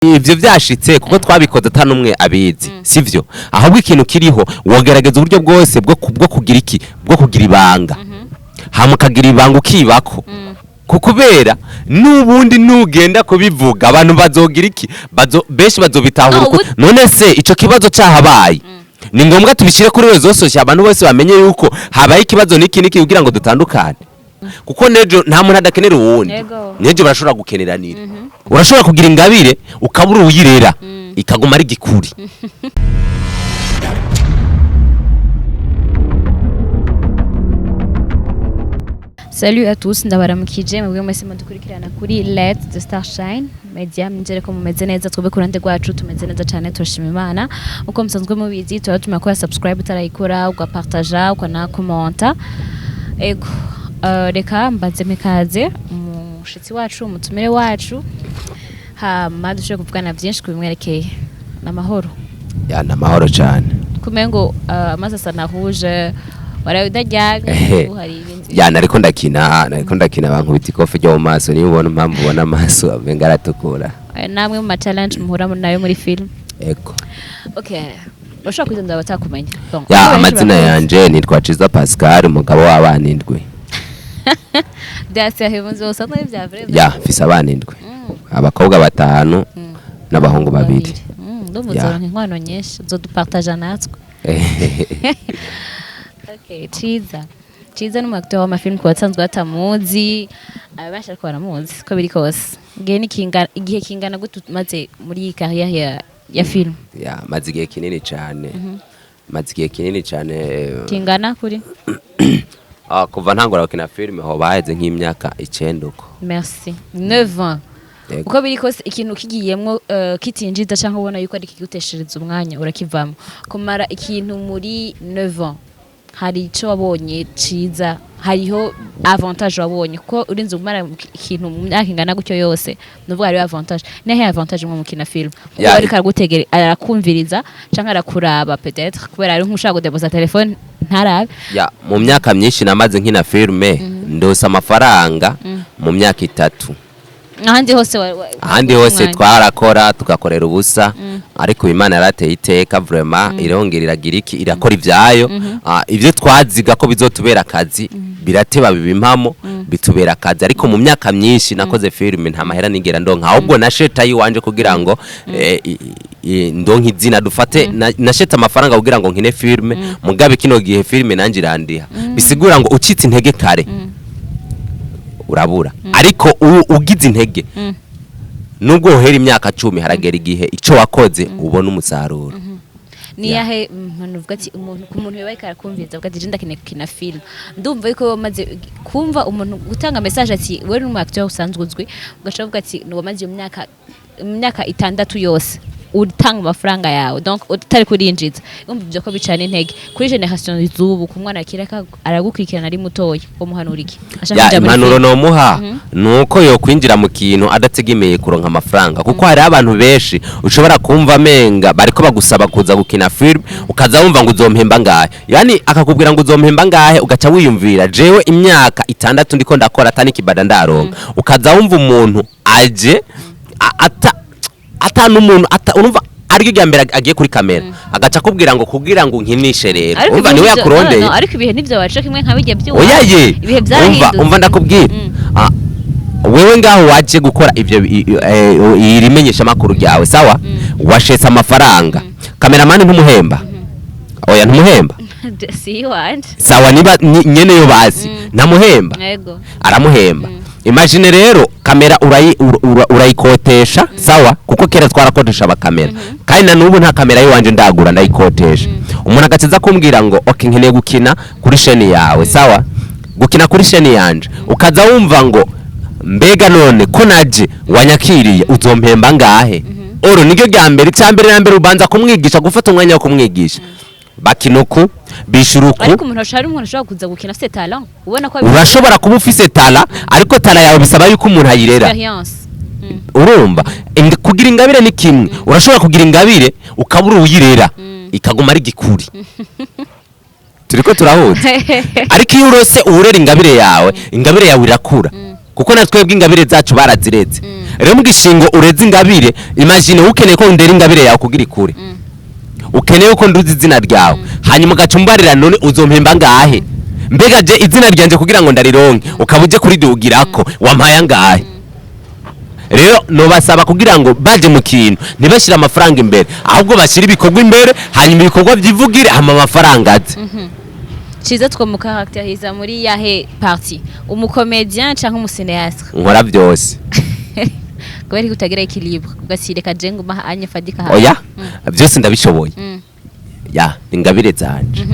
Ivyo vyashitse kuko twabikoze ata n'umwe abizi, sivyo? Ahubwo ikintu kiriho, wogerageza uburyo bwose bwo kugira iki, bwo kugira ibanga, hama ukagira ibanga ukibako, kubera n'ubundi nugenda kubivuga abantu bazogira iki, benshi bazobitahura Ah, uko. None se ico kibazo cahabaye, ni ngombwa tubishyire kuri réseaux sociaux, abantu bose bamenye yuko habaye ikibazo n'iki n'iki kugira ngo dutandukane? Kuko nejo nta muntu adakenera uwundi. Nejo barashobora gukeneranira. Urashobora kugira ingabire ukabura uwuyirera, ikaguma ari igikuri. Salut à tous, ndabaramukije mwebwe mwese mudukurikirana kuri Let the Star Shine Media. Nizere ko mumeze neza. Twebwe ku ruhande rwacu tumeze neza cyane, turashima Imana. Uko musanzwe mubizi, tuba gukora subscribe utarayikora, ugapartaja, ukanakomenta. Ego, reka mbanze mikaze umushitsi wacu, umutumire wacu, hama dushobore kuvugana byinshi kubimwerekeye. N'amahoro? Ya, ni amahoro cyane. Kumengo amaso asa na rouge, waraye udaryamye? Ehe. Ubu hari ibindi? Ya, nariko ndakina, bankubita ikofi ryo mu maso, niyo ubona impamvu ubona amaso amenga aratukura. Namwe mu ma challenge muhura nayo muri film. Ego. Okay, urashobora kwitondera batakumenya. Bon, Ya, ariko benshi amazina barakuzi. yanje nitwa Ciza Pascal, umugabo w'abana indwi. Byase ahemuze usanzwe bya vrai? Ya, mfise abana indwi, abakobwa batanu n'abahungu babiri. Ndumva Ya. uzoronka inkwano nyinshi, uzodupartaja natwe. Okay, Ciza, Ciza ni umu acteur w'amafilm. Ku basanzwe batamuzi, abenshi ariko baramuzi ko biri kose. Igihe ni kingana, igihe kingana gute umaze muri iyi carrière ya film? Ya, maze igihe kinini cyane, maze igihe kinini cyane. Kingana kuri? Ah, kuva ntangura gukina filime ho baheze nk'imyaka 9 uko. Merci, 9 ans. Yego. Uko biri kose, ikintu kigiyemwo kitinjiza cyangwa ubona yuko ari kiguteshereza umwanya, urakivamo. Kumara ikintu muri 9 ans, hari ico wabonye ciza, hariho avantage wabonye, kuko urinze kumara ikintu mu myaka ingana gutyo yose, nuvuga hariho avantage. Nehe avantage mwo mukina film? Kuko ariko aragutegera, arakumviriza canke arakuraba, peut-être kubera ari nk'ushaka kudepoza telefone ntarabe. Ya, mu myaka myinshi namaze nkina filime, ndose amafaranga mu myaka 3. Ahandi hose Ahandi hose umwanya. twarakora tugakorera ubusa, ariko Imana yarateye iteka vraiment, irongera iragira iki, irakora ivyayo. Ah, ivyo twaziga ko bizotubera akazi birateba biba impamo, bitubera akazi. Ariko mu myaka myinshi nakoze filime nta mahera nigera ndonka, ahubwo nasheta yiwanje kugira ngo ndonke izina. Dufate nasheta amafaranga kugira ngo nkine filime, mugabe kino gihe filime nanje irandiha. Bisigura ngo ucitse intege kare urabura, ariko ugize intege, nubwo wohera imyaka 10, haragera igihe ico wakoze ubona umusaruro. Ni yahe mpano uvuga ati umuntu ku muntu yabaye karakumviriza, avuga ati: "Je ndakeneye gukina film"? Ndumva yuko wamaze kumva umuntu gutanga message ati wewe ni umu acteur usanzwe uzwi, ugaca uvuga ati ni wamaze iyo myaka, imyaka 6 yose utanga amafaranga yawe, donc utari kurinjiza. Umva ibyo ko bicana intege kuri génération z'ubu, ku mwana akira aragukurikirana ari mutoya, umuhanura iki ashaka Ya, kuja muri impanuro film? nomuha nuko yokwinjira mu kintu adategemeye kuronka amafaranga, kuko hariho abantu benshi ushobora kumva amenga bariko bagusaba kuza gukina film, ukaza wumva ngo uzompemba ngahe, yani akakubwira ngo uzompemba ngahe, ugaca wiyumvira: jewe imyaka 6 ndiko ndakora atani kibada ndaronka. Ukaza wumva umuntu aje ata n'umuntu ata, urumva ariryo rya mbere agiye kuri kamera, agaca akubwira ngo kugira ngo unkinishe rero. Ariko Urumva ibihe niwe yakurondeye. No, no, ariko ibihe nivyo waca kimwe nka bijya byuwa. Oya ye. Ibihe Umva. byarahindutse. Umva ndakubwira. Ah, wewe ngaho waje gukora ivyo iri menyeshamakuru ryawe, sawa, washetse amafaranga, kameramani ntumuhemba? Oya, ntumuhemba. Si iwanje. Sawa, niba nyene yo bazi ntamuhemba? Yego. Aramuhemba. Imagine rero kamera urayikotesha, sawa, kuko kera twarakotesha abakamera, kandi na n'ubu nta kamera y'iwanje ndagura, ndayikotesha. Umuntu agakiza kumbwira ngo: "Ok, nkeneye gukina kuri chaîne yawe." Sawa, gukina kuri chaîne yanje, ukaza wumva ngo: "Mbega none ko naje wanyakiriye, uzompemba ngahe?" Oro niryo rya mbere. Icya mbere na mbere, ubanza kumwigisha, gufata umwanya wo kumwigisha: bakina uku, bishura uku. Ariko umuntu ashobora, umuntu ashobora kuza gukina afite talent, ubona ko Urashobora kuba ufise talent, ariko talent yawe bisaba yuko umuntu ayirera. Experience. Urumva, kugira ingabire ni kimwe. Urashobora kugira ingabire ukabura uwuyirera, ikaguma ari igikuri. Turiko turahuza? Ariko iyo urose uwurera ingabire yawe, ingabire yawe irakura. Kuko na twebwe ingabire zacu barazireze. Rero mu gishingo ureze ingabire, imagine ukeneye ko ndera ingabire yawe kugira ikure, ukeneye ko nduzi izina ryawe, hanyuma ugaca umbarira: "None uzompemba ngahe?" Mbega je izina ryanje kugira ngo ndarironke, ukaba uje kuridugirako, wampaye angahe? Rero nobasaba kugira ngo baje mu kintu ntibashire amafaranga imbere, ahubwo bashyire ibikorwa imbere, hanyuma ibikorwa byivugire, hama amafaranga aze. Ciza twomucaractériza muri yahe partie, umucomédien canke umucinéaste? Nkora byose. Kubera ko utagira équilibre, ugasireka je nguma anye fadika? Oya, byose ndabishoboye. Ya, ni ingabire zanje.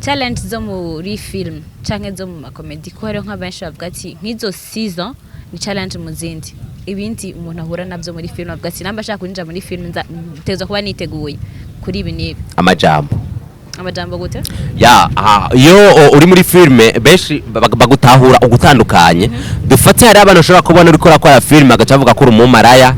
Challenge zo muri film canke zo mu macomédie, ko hariho nk'abenshi bavuga ati nk'izo season ni challenge mu zindi, ibindi umuntu ahura navyo muri film, bavuga ati namba ashaka kwinjira muri film ntegerezwa kuba niteguye kuri ibi n'ibi. Amajambo. Amajambo gute? Ya, aha, iyo uri muri filme benshi bagutahura ugutandukanye. Dufate hari abantu ushobora kubona uriko urakora filme agaca avuga ko uri umumaraya,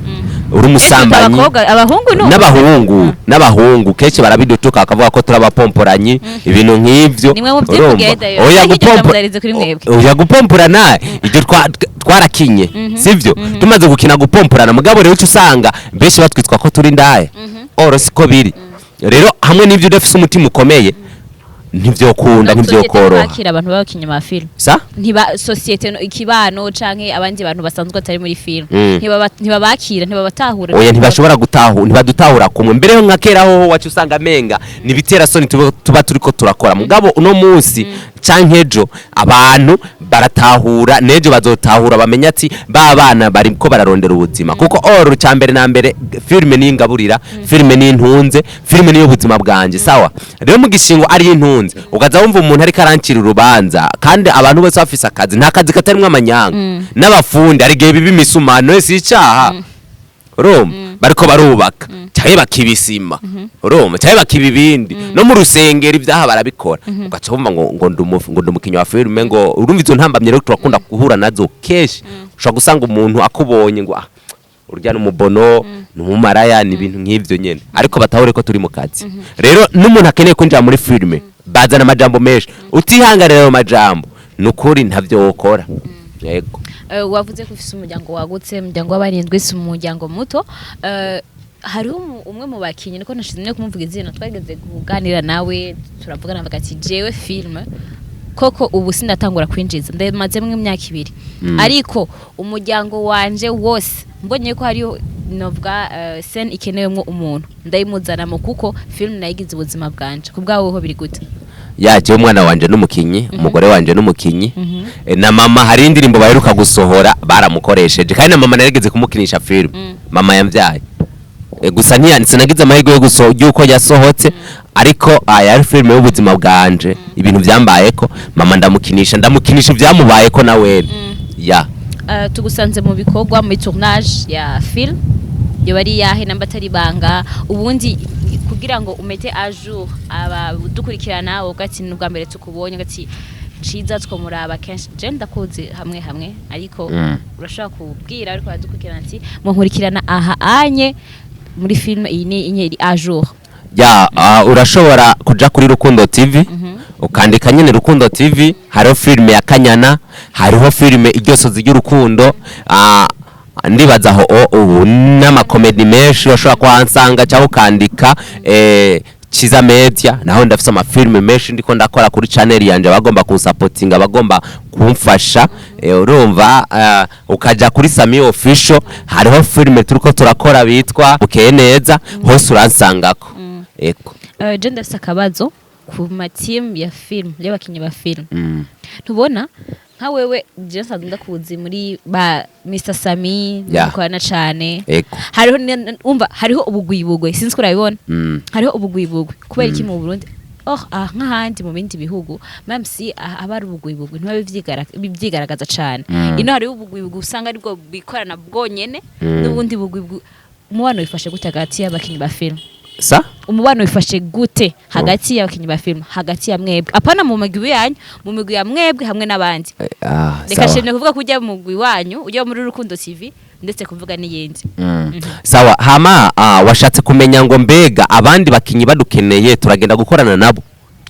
uri umusambanyi. Abakobwa, abahungu no? N'abahungu kenshi barabidutuka, bakavuga ko turi abapomporanyi, ibintu nk'ivyo. Nimwe muvyivugiye. Urumva? Dayo. Oya, Ariko iryo jambo ndarize kuri mwebwe. Oya, gupomporana ibyo twarakinye, sivyo? Tumaze gukina gupomporana, mugabo rero uca usanga benshi batwitwa ko turi ndaya, or siko biri. Rero hamwe n'ibyo, udafise umutima ukomeye ntivyokunda, ntivyokoroha. Bakira abantu b'abakinyi ba film Sa? Ntiba société no, ikibano canke abandi bantu basanzwe batari muri film ntibabakira, ntibabatahura. Oya, ntibashobora gutahura, ntibadutahura kumwe. Mbere nka kera hoho wacu usanga amenga nibitera soni tuba turiko turakora, mugabo uno munsi canke ejo abantu baratahura, n'ejo bazotahura, bamenya ati ba bana bariko bararondera ubuzima. Kuko or ca mbere na mbere filime niyo ingaburira, filime niyo intunze, filime niyo buzima bwanje. Sawa, rero mu gishingo ari intunze, ukaza wumva umuntu ariko arancira urubanza, kandi abantu bose bafise akazi, nta kazi katarimwo amanyanga. N'abafundi hari igihe biba imisumano, si icaha. Urumva bariko barubaka cyangwa bakibisima, urumva, cyangwa bakiba ibindi, no mu rusengero ibyaha barabikora, ugaca wumva ngo ndi umukinnyi wa filime. Ngo urumva izo ntambamyi rero turakunda guhura nazo kenshi. Ushobora gusanga umuntu akubonye ngo: "Ah, urya n'umubono, ni umumaraya," ni ibintu nk'ivyo nyene. Ariko batahure ko turi mu kazi. Rero n'umuntu akeneye kwinjira muri filime, bazana amajambo menshi, utihanganira ayo majambo, ni ukuri ntavyo wokora. Yego. Wavuze ko ufise umuryango wagutse, umuryango w'abarindwi, si umuryango muto. Hariho umwe mu bakinyi, niko nashize kumuvuga izina, twageze kuganira nawe, turavugana, avuga ati jewe film koko ubu sindatangura kwinjiza, ndamazemwo imyaka 2, ariko umuryango wanje wose mbonye ko hariho novuga scène ikenewemwo umuntu, ndayimuzanamo, kuko film nayigize ubuzima bwanje. Ku bwawe ho biri gute? Ya, jewe umwana wanje n'umukinyi, umugore wanje n'umukinyi. Na mama hari indirimbo baheruka gusohora baramukoresheje, kandi na mama narigeze kumukinisha film, mama yamvyaye. Gusa sinagize amahirwe yo yuko yasohotse, ariko yari filime y'ubuzima bwanje, ibintu vyambayeko. Mama ndamukinisha ivyamubayeko na wene ya. Tugusanze mu bikorwa, muri tournage ya film, yoba ari yahe namba atari banga? Ubundi kugira ngo umete à jour abadukurikirana, uvuga ati ni ubwa mbere tukubonye, ugati Ciza twomuraba kenshi, je ndakuzi hamwe hamwe, ariko urashobora kubwira ariko baradukurikirana ati munkurikirana aha anye muri film iyi ni inye iri à jour. Ya, urashobora kuja kuri Rukundo TV, ukandika nyene Rukundo TV, hariho filime ya Kanyana, hariho filime Iryosozi ry'urukundo. Ndibaza aho ubu n'amacomédie menshi urashobora kuhansanga, cyangwa ukandika Ciza Media, naho ndafise amafilime menshi ndiko ndakora kuri channel yanje, abagomba kunsapotinga, abagomba kumfasha. Urumva, ukaja kuri Sami Official, hariho filime turiko turakora bitwa Bukeye Neza, hose uransangako. Ego. Je ndafise akabazo ku ma team ya film, y'abakinyi ba film. Ntubona nka wewe, je nsanzwe ndakuzi muri ba Mr Sami, mukorana cane. Ego. Hariho umva, hariho ubugwibugwe, sinzi ko urabibona. Hariho ubugwibugwe kubera iki mu Burundi? Oh, nk'ahandi mu bindi bihugu même si aba ari ubugwibugwe, ntibabe bivyigaragaza cane. Ino hariho ubugwibugwe usanga aribwo bikorana bwonyene. N'ubundi bugwibugwe, umubano wifashe gute hagati y'abakinyi ba film? Sa? Umubano wifashe gute hagati y'abakinyi ba film, hagati ya mwebwe, apana mu migwi yanyu, mu migwi ya mwebwe hamwe n'abandi? Reka nshimye kuvuga ko ujya mu mugwi wanyu, ujya muri Rukundo TV, ndetse kuvuga n'iyindi. Sawa, hama washatse kumenya ngo mbega abandi bakinyi badukeneye turagenda gukorana nabo?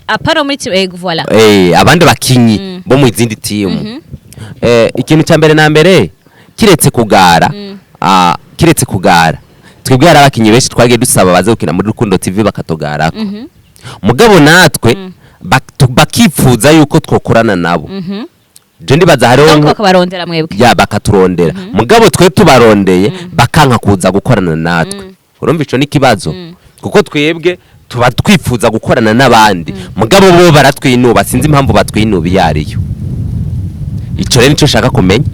Apana muri team, voilà. Abandi bakinyi bo mu zindi timu. Ikintu cya mbere na mbere, kiretse kugara, kiretse kugara, twebwe hari abakinyi benshi twagiye dusaba baze gukina muri Rukundo TV bakatugarako. Mugabo natwe bakipfuza yuko twokorana nabo. Je ndibaza hariho Donc bakabarondera mwebwe? Ya, bakaturondera, mugabo twe tubarondeye bakanka kuza gukorana natwe. Urumva ico ni ikibazo, kuko twebwe tuba twifuza gukorana n'abandi, mugabo bo baratwinuba. Sinzi impamvu batwinuba iyo ariyo. Ico rero nico nshaka kumenya.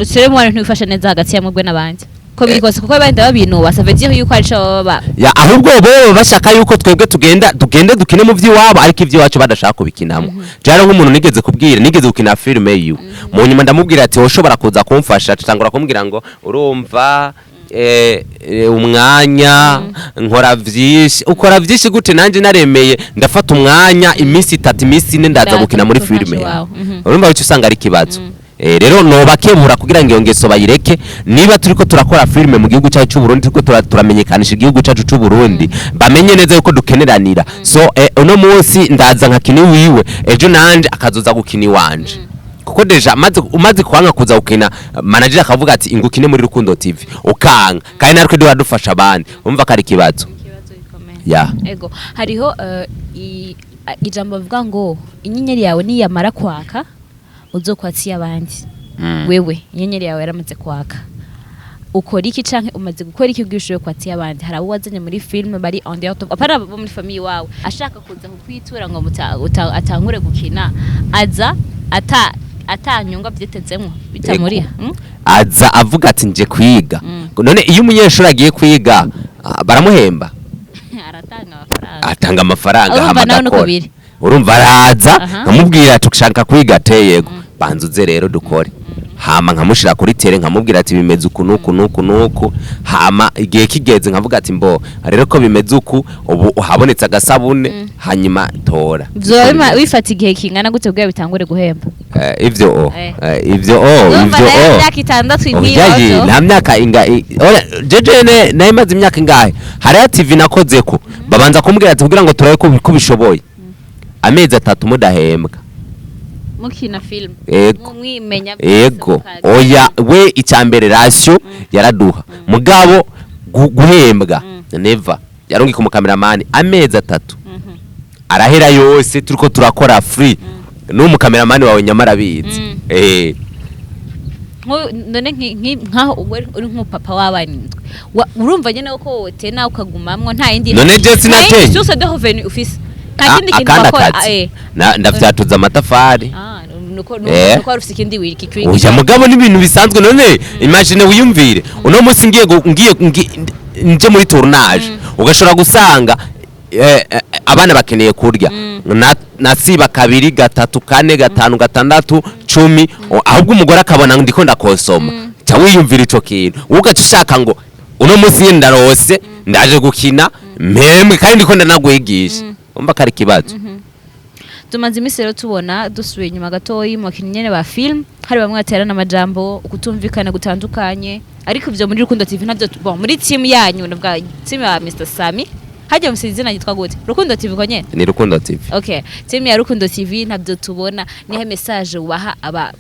Usire mwana, ntiwifashe neza hagati ya mwebwe n'abandi, ko biri kose, kuko abandi babinuba, ça veut dire yuko arico baba Ya, ahubwo bo bashaka yuko twebwe tugende dukine mu by'iwabo, ariko iby'iwacu badashaka kubikinamo. Jara nk'umuntu nigeze kubwira, nigeze gukina filime yiwe, mu nyuma ndamubwira ati: "Woshobora kuza kumfasha?" Tutangura kumbwira ngo: "Urumva, umwanya nkora vyinshi." Ukora vyinshi gute? Nanje naremeye ndafata umwanya, iminsi 3, iminsi 4, ndaza Ndaza gukina muri gukina filime yawe. iwawe. Urumva icyo usanga ari ikibazo. Rero nobakebura kugira ngo iyo ngeso bayireke. Niba turiko turakora filime mu gihugu cyacu cy'u Burundi, turiko turamenyekanisha igihugu cyacu cy'u Burundi, bamenye neza yuko dukeneranira. So uno munsi ndaza nkakina iwiwe, ejo nanje akazoza gukina iwanje, kuko déjà umaze kwanga kuza gukina, manager akavuga ati: "Ingukine muri Rukundo TV", ukanga, kandi natwe duhora dufasha abandi, umva ko ari ikibazo. Ya. Ego, hariho ijambo bavuga ngo inyenyeri yawe niyamara kwaka uzokwatsi abandi. Wewe inyenyeri yawe yaramaze kwaka, ukora iki canke umaze gukora iki kugira ushobore kwatsi abandi? Hari abo wazanye muri film bari en dehors apara bo muri famille wawe, ashaka kuza kukwitura ngo atangure gukina, aza atanyunga avyitezemwo bitamuriha, Aza avuga ati: "Nje kwiga." None iyo umunyeshuri agiye kwiga, baramuhemba? Aratanga amafaranga. Atanga amafaranga. Urumva Hama nawe nuko agakora. biri. Urumva araza, nkamubwira ati: "Ushaka kwiga?" Ate: "Yego." "Banza uze rero dukore." Hama nkamushira kuri terrain, nkamubwira ati: "Bimeze uku nuku nuku nuku." Hama igihe kigeze nkavuga ati: "Mbo rero ko bimeze uku, ubu habonetse agasabune, hanyuma tora." Vyoba wifata igihe kingana gute kugira bitangure guhemba? Ivyo o ivyo o Urumva ivyo nayo o imyaka 6 Oyaye, ntiyozo. nta myaka inga oya, jeje ne nayo imaze imyaka ingahe? Hariya TV nakozeko, babanza kumbwira ati: "Kugira ngo turabe ko ubishoboye, amezi 3 mudahembwa." Mukina film? Ego. Mwimenya? Ego. Oya we, icyambere ration yaraduha, mugabo guhembwa never. Yarungika umukameramani, amezi 3 arahera yose turiko turakora free. N'umukameramani wawe nyamara abizi. None nkaho uri nk'umupapa w'abana indwi, urumva nyene ko wotena ukagumamwo, nta yindi None je nta sinateye. yindi source de revenu ufise, nta kindi kintu Akandi wakora? akazi. Ndavyatuza amatafari. Ah, nuko nuko wari ufise ikindi wiki? Oya, mugabo n'ibintu bisanzwe. None imagine, wiyumvire uno munsi ngiye nje muri tournage, ugashobora gusanga abana bakeneye kurya, nasiba kabiri, gatatu, kane, gatanu, gatandatu, 10, ahubwo umugore akabona ndiko ndakosoma. Ca wiyumvira ico kintu, ugaca ushaka ngo uno munsi nyene ndarose, ndaje gukina mpembwe, kandi ndiko ndanagwigisha. Umva ko ari ikibazo. Tumaze iminsi rero tubona, dusubiye inyuma gatoyi, mu bakinnyi nyene ba film hari bamwe baterana amajambo, ukutumvikana gutandukanye, ariko ivyo muri Rukundo TV ntabyo. Bon, muri team yanyu, ndavuga team ya Mr Sami, hajya musize izina yitwa gute? Rukundo TV ko nyene? Ni Rukundo TV. Okay, team ya Rukundo TV ntabyo tubona. Nihe message ubaha aba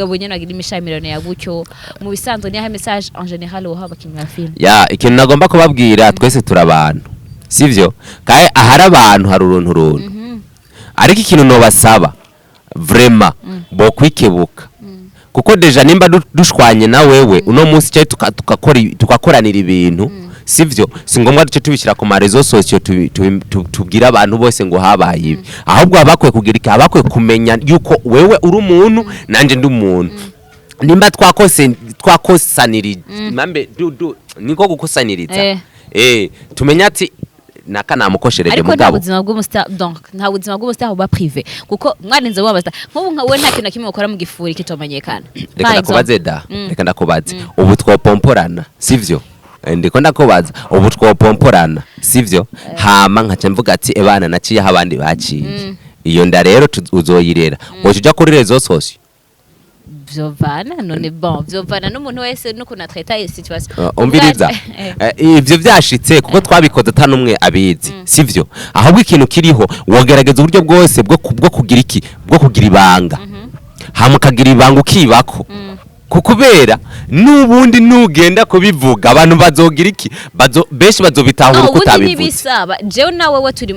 abo nyene bagira imishamirano ya gutyo mu bisanzwe? Nihe message en général ubaha abakinnyi ba film? Ya, ikintu nagomba kubabwira, twese turi abantu, sivyo? Kandi ahari abantu hari uruntu runtu, ariko ikintu nobasaba vraiment, bo kwikebuka, kuko déjà nimba dushwanye na wewe uno munsi cyo tugakoranira ibintu, sivyo? Si ngombwa duce tubishyira ku ma réseaux sociaux, tubwire abantu bose ngo habaye ibi. Ahubwo haba bakwiye kugira iki? Haba bakwiye kumenya yuko wewe uri umuntu, nanje ndi umuntu. Nimba twakosanirije, mambe niko gukosaniriza, tumenya ati naka namukoshereje. Ariko nta Mugabo buzima bw'umustar, donc nta buzima bw'umustar buba privé, kuko mwarinze buba star nk'ubu nka we, nta kintu na kimwe ukora mu gifuri kitomenyekana. Reka Par ndakubaze exemple. da. Reka ndakubaze, ubu twopomporana, sivyo? Ndiko ndakubaza, ubu twopomporana, sivyo? Hama nkaca mvuga ati: "Ebana, naciye aho abandi baciye." Iyo nda rero uzoyirera, woca uja kuri réseaux sociaux? Vyovana none, bon, vyovana n'umuntu wese n'ukuntu atraita iyi situation. Umviriza. Ivyo vyashitse kuko twabikoze ata n'umwe abizi, sivyo? Ahubwo ikintu kiriho, wogerageza uburyo bwose bwo kugira iki, bwo kugira ibanga. Hama ukagira ibanga ukibako, kukubera n'ubundi nugenda kubivuga abantu bazogira iki? Benshi bazobitahura Ah, uko ubundi utabivuze. Ntibisaba jewe nawe we turi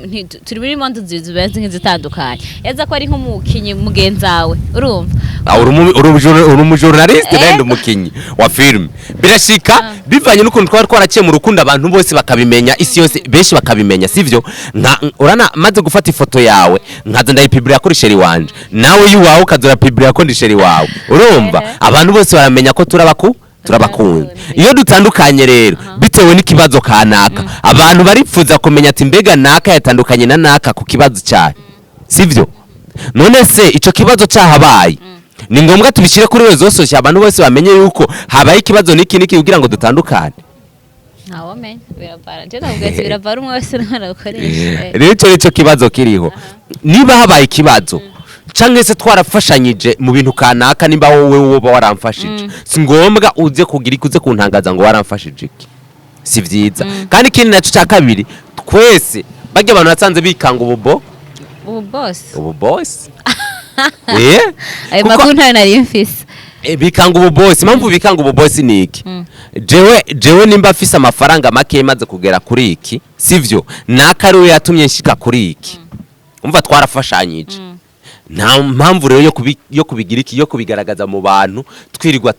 muri monde zibenze nk'izitandukanye, yaza ko ari nk'umukinyi mugenzawe, urumva? Ah, uri umujournaliste, nawe ndi umukinyi wa filime. Birashika bivanye n'ukuntu twari twaraciye mu rukundo, abantu bose bakabimenya, isi yose, benshi bakabimenya, sivyo? Nka urana maze gufata ifoto yawe nkaza ndayipibirira kuri chéri wanje, nawe yiwawe ukaza urapibirira ko ndi chéri wawe, urumva? Abantu bose baramenya ko turabakunda. Iyo dutandukanye rero bitewe n'ikibazo kanaka, abantu baripfuza kumenya ati: "Mbega naka yatandukanye na naka ku kibazo cyayo?" Sivyo? None se ico kibazo cyahabaye, ni ngombwa tubishyire kuri réseaux sociaux, abantu bose bamenye yuko habaye ikibazo n'iki n'iki kugira ngo dutandukane? Ntawamenya, biravara. Je navuga ati biravara, umwe wese n'umwana akoresha. Rero icyo nicyo kibazo kiriho. Niba habaye ikibazo canke se twarafashanyije mu bintu kanaka, nimba wowe woba waramfashije, si ngombwa uze kugira iki, uze kuntangaza ngo waramfashije iki. Si vyiza. Kandi ikindi naco cya kabiri, twese barya abantu basanze bikanga ububo Ubu boss. Ubu boss. Ayo Kuko makuru ntayo nari mfise. Bikanga ubu boss. Impamvu bikanga ubu boss ni iki? Jewe nimba afise amafaranga make maze kugera kuri iki, sivyo? Naka ariwe yatumye nshika kuri iki, umva twarafashanyije. Nta mpamvu rero yo kubigira iki, yo kubigaragaza mu bantu, twirirwa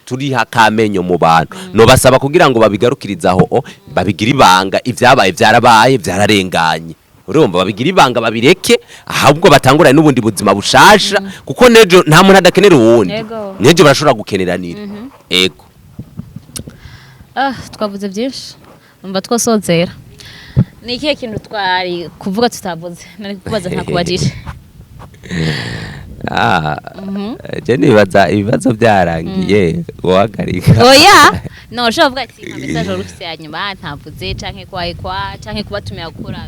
turi hakamenyo mu bantu. No basaba kugira ngo babigarukirize aho, babigira ibanga. Ibyabaye byarabaye, byararenganye, urumva? Babigira ibanga, babireke, ahubwo batangurane n'ubundi buzima bushasha, kuko nejo nta muntu adakenera uwundi. Nejo barashobora gukeneranira, ego. Ah, twavuze byinshi, umva twosozera. Ni ikihe kintu twari kuvuga tutavuze nari kukubaza ntakubajije? Ah, je nibaza ibibazo byarangiye, guhagarika. Oya, no ushobora kuvuga ati nka message wari ufise ya nyuma ntavuze, canke kwa canke kubatumira gukora,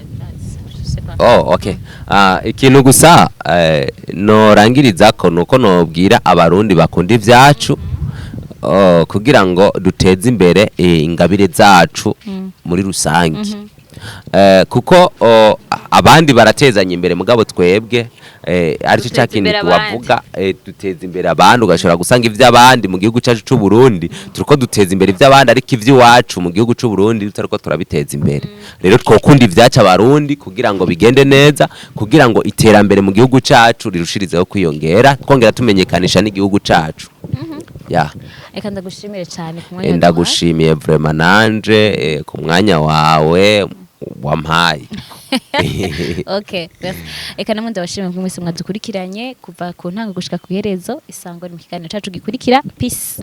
je sais pas. Oh, okay. Ah, ikintu gusa norangirizako nuko nobwira abarundi bakunda ivyacu, oh, kugira ngo duteze imbere ingabire zacu muri rusange, kuko oh, abandi baratezanya imbere, mugabo twebwe aricyo Duteza cya kintu imbere abandi. tubavuga, duteza imbere abandi, ugashobora gusanga ivy'abandi mu gihugu cyacu c'u Burundi turiko duteza imbere ivy'abandi, ariko ivy'iwacu mu gihugu c'u Burundi tutariko turabiteza imbere. Rero twokunda ivyacu abarundi kugira ngo bigende neza, kugira ngo iterambere mu gihugu cacu rirushirizeho kwiyongera, twongera tumenyekanisha n'igihugu cacu ya. Reka ndagushimire cyane ku mwanya waduhaye. Ndagushimiye vraiment nanje ku mwanya wawe wampaye. Okay, merci. Reka namwe ndabashimire ko mwese mwadukurikiranye kuva ku ntango gushika ku iherezo. Isango ni mu kiganiro cacu gikurikira. Peace.